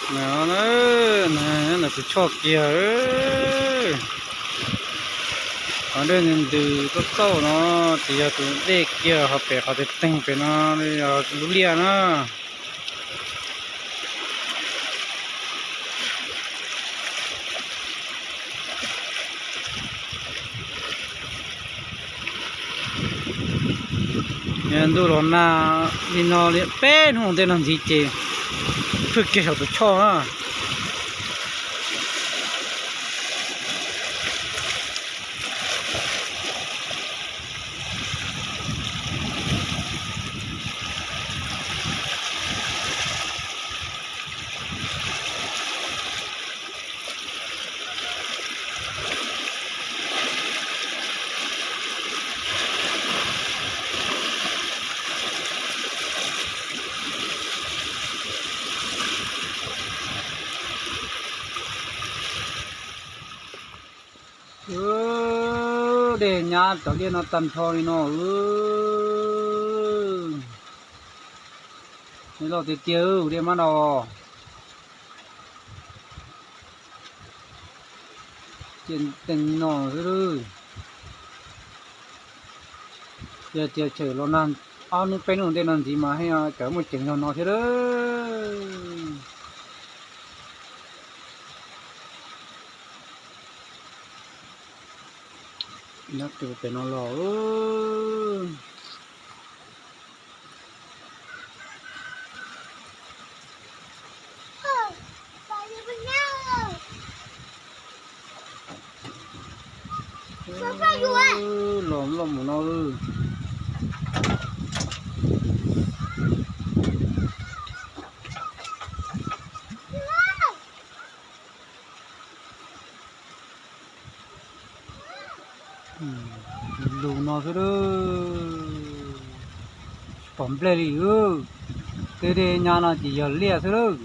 Na, na, tus choj kiag. Qhov dej ntws ntws txauj txauj no ces yog tus dej kiag, qhov pem qhov teeg teeg pem no yog lub liaj na. Ntuj los nag li no li peb hnub ntej no ntxiv ces phwj kiag saum tus choj na. Dej nyab cov liaj no tag nrho li no. Dej loj tiag tiag, dej mab no. Ces teeg no xwb. Yog tias tseem los nag ob hnub peb hnub ntej no ntxiv mas yeej tseem muaj ceem zog no thiab lawm. Nyob rau pem no los los loj mus no. Lus no xwb lawm. Tsis pom nplej li. Tej dej nyab no ces yog liaj xwb lawm.